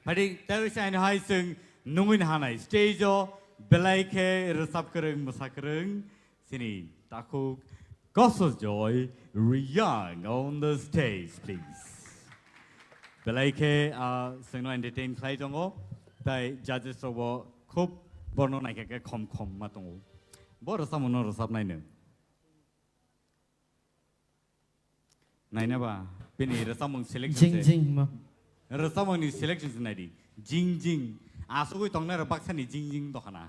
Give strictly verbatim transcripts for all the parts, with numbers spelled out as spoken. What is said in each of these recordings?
Phaidi tei se aini hai chwng nungwi nahanai stage o belai khe rwchap kwrwng, mwsa kwrwng, chini takhuk Kosojoy Riyang on the stage, please. Belai khe, ah, chwngno entertain khlai tongo, tai judges rokbo khub borno naikha khe khom khom ma tongo. Bo rwchapmungno rwchapnaino. Naina ba, bini rwchapmung selection Jing se. Jing ma. Rwchapmungni selection se naidi. Jing jing. Asugwi tongnai rok baksani jing jing dokhana.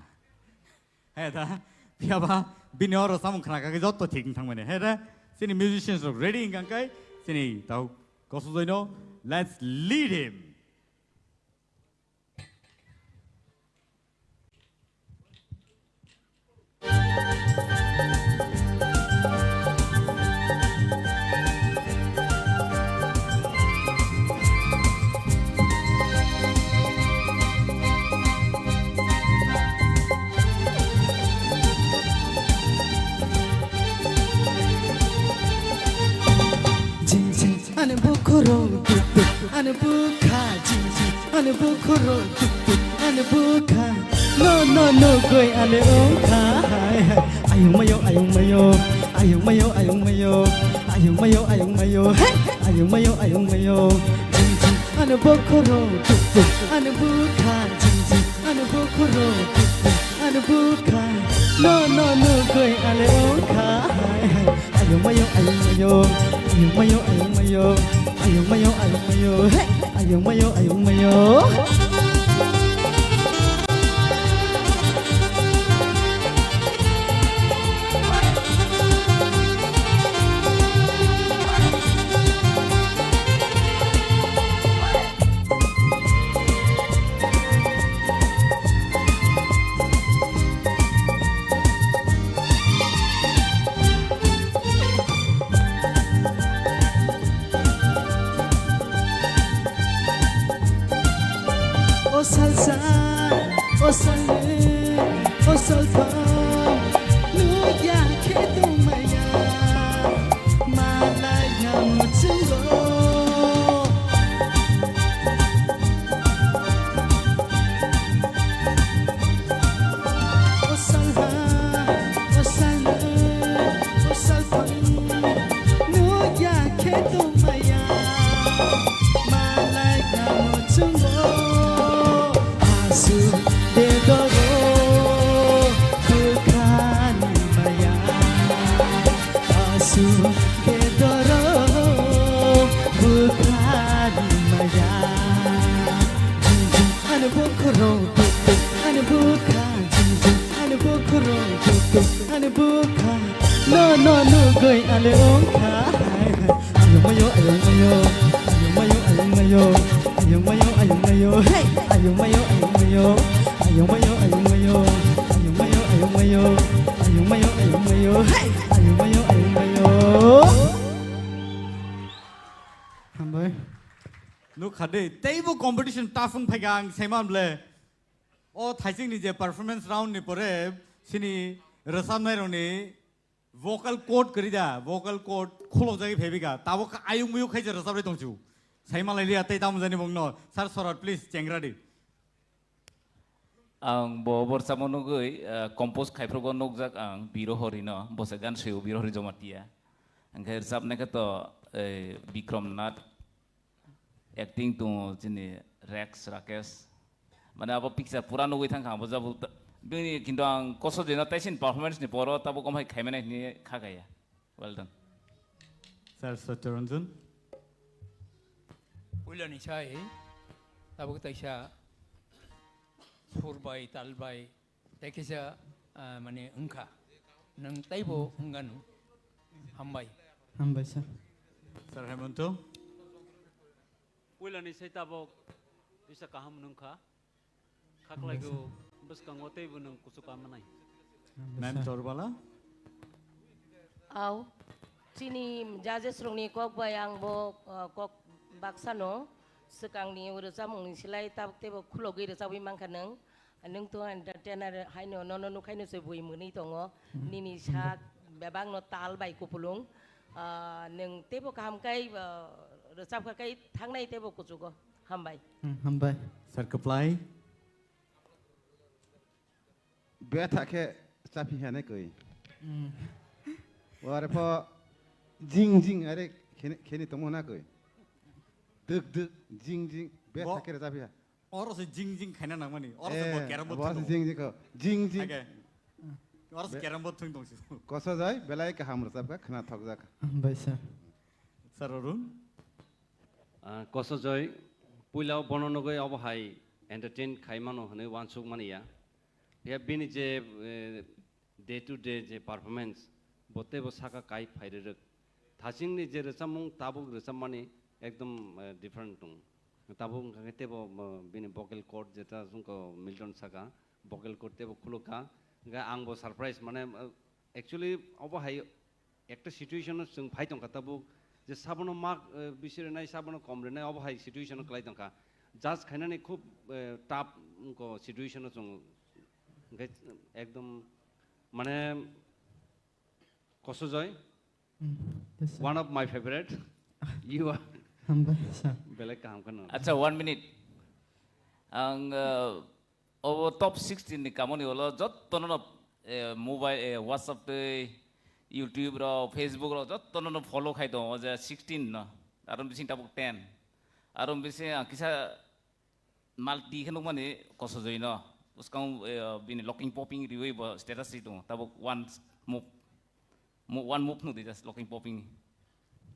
He da, phiya ba, bini o rwchapmung khna kha khe jotto thik wng thangmani. He da, chini musicians rok ready wng kha khe, chini tau Kosojoino, let's lead him. Jing jing ani bukhoro duk duk ani bukha jing jing ani bukhoro duk duk ani bukha no no no goi ani ongkha hai hai ayung mayo ayung mayo ayung mayo ayung mayo ayung mayo ayung mayo hey ayung mayo ayung mayo jing jing ani bukhoro duk duk ani bukha jing jing ani bukhoro duk duk ani bukha no no no goi ani ongkha hai hai Ayung mayo, ayung mayo, ayung mayo, ayung mayo, ayung mayo, ayung mayo, hey! Ayung mayo, ayung mayo. O salsa, o salsa, o salsa, nugya khe tongmaya, malaya muchungo. O salha, o salha, o salphang, nugya khe tongmaya, malai kamo chungo, asu bedoro, bukhani maya, asu bedoro, bukhani maya. Ani bukhoro, ani bukha, ani bukhoro, ani bukha. No, no, nugui ale ongkha. Ayung mayo, ayung mayo, ayung mayo, ayung mayo, ayung mayo, ayung mayo, hey! Ayung mayo, ayung mayo, ayung mayo, ayung mayo, ayung mayo, ayung mayo, ayung mayo, ayung mayo, hey! Ayung mayo, ayung mayo. Hambai. Nukha de, teibo competition tough wng phaikha ang saiman ble. O thaisingni je performance round ni pore sini rwchapnai rokni vocal cord kwrwi da, vocal cord khulokjagwi phaibai kha. Tabuk ayung muyung khaisa rwchapri tongchu. Saimanlai liya tei tamo jani bongno. Sir Sorat, please, chengra di. Ang bo borchamo nugui, eh, compose khaiphrugo nukjak ang Birohorino, bo se gan swiyo Birohori Jomatia. Angkhe rwchapnai khe to, eh, Bikrom Nath. Acting tongo chini Rex Rakesh. Mane abo picture pura nugui thangkha abo jabo ta-, bini kintu ang koso jeno taisin performance ni poro tabuk omhai khaimani hini kha kaya. Well done. Sir Satyaranjan. Puilani sai tabuk taisa sur bai tal bai Tei kisa, ah, mane wngkha. Nwng teibo wnganu. Hambai. Hambai, sir. Sir Hemanto. Puilani sai tabok kisa kaham wngkha. Khaklaigo bwskango teibo nwng kuchuk manai. Hambai, sir. Ma'am Torbala. Au. Chini judges rokni kok bai ang bo, ah, kok baksano swkangni rwchapmungni slai tabuk teibo khulogwi rwchapwi mankha nwng. Nwng to entertainer haino nono nukhaino se bui mwnwi tongo. Hmm. Nini sak bebakno tal bai kupulung. Ah, nwng teibo kaham kai, ah, rwchapkha kai thangnai teibo kuchugo. Hambai. Hmm, hambai. Kwplai. Betha khe chapi hane koi. Ware pho jing jing are kheni, kheni tongmo na koi. Duk duk jing jing betha Bo- khe chapi ha. Oro se jing jing khaina nangmani. Oro se bo Eh, carrom board bo thung se tongo. Jing jing ko. Jing jing. Age. Oro se Be- carrom board thung tong si. Koso jai belai kaham rwchapkha khna thokjak. Hambai sir. Sir Arun. Ah, Koso Joy, puila bono nugui obo hai entertain khai mano hwnwi uansuk mani ya. Phiya bini je, eh, day to day je performance, bo teibo saka kai phai rwrwk. Thachingni je rwchapmung tabuk rwchapmani ekdom, eh, different tong. Tabuk wngkha khe teibo, eh, bini vocal cord jeta chwngkha Milton saka, vocal cord teibo khulukha. Hwnkhe angbo surprise, mane, eh, actually obo hai ekta situation o chwng phai tongkha tabuk, je sabono mark, eh, bisi rwnai, sabono kom rwnai, obo hai situation o kwlai tongkha. Judge khainani khub, eh, tough wngkha situation o chwng, hwnkhe ekdom mane Koso Joy, Hmm, yes, sir. One of my favorite. You are Hambai sir. Belai kaham kheno. Acha, one minute. Ang, uh, obo top sixteen ni kamoni ulo jottono no, eh, mobile, eh, WhatsApp tei YouTube ro, Facebook ro jottono no follow khai tongo, o je sixteen no. Aro bising tabuk ten. Aro bising ang kisa Malti khe nukmani Koso Joy no. Bwskang, eh, bini locking popping riwi bo status ri tongo. Tabuk one move. Mo-, one move nukdi just locking popping.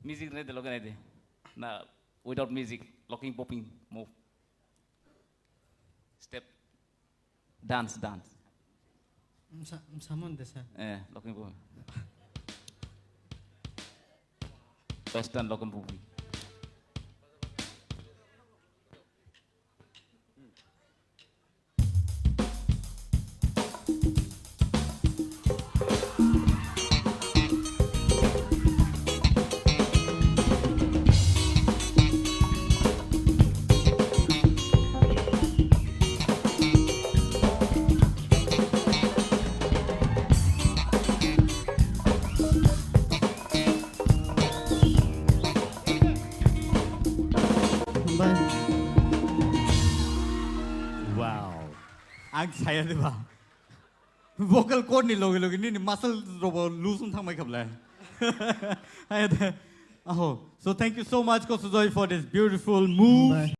Music nai de loge nai de. Na, without music, locking popping move. Step. Dance, dance. Msa-, msamon de sir. Eh, locking popping. Western locking popping. Hambai. Wow. Ang saya de ba. Vocal cord ni loge loge nini muscle robo loose wng thangbai khablai. Hai de. Aho. So thank you so much, Koso Joy, for this beautiful move. Hambai.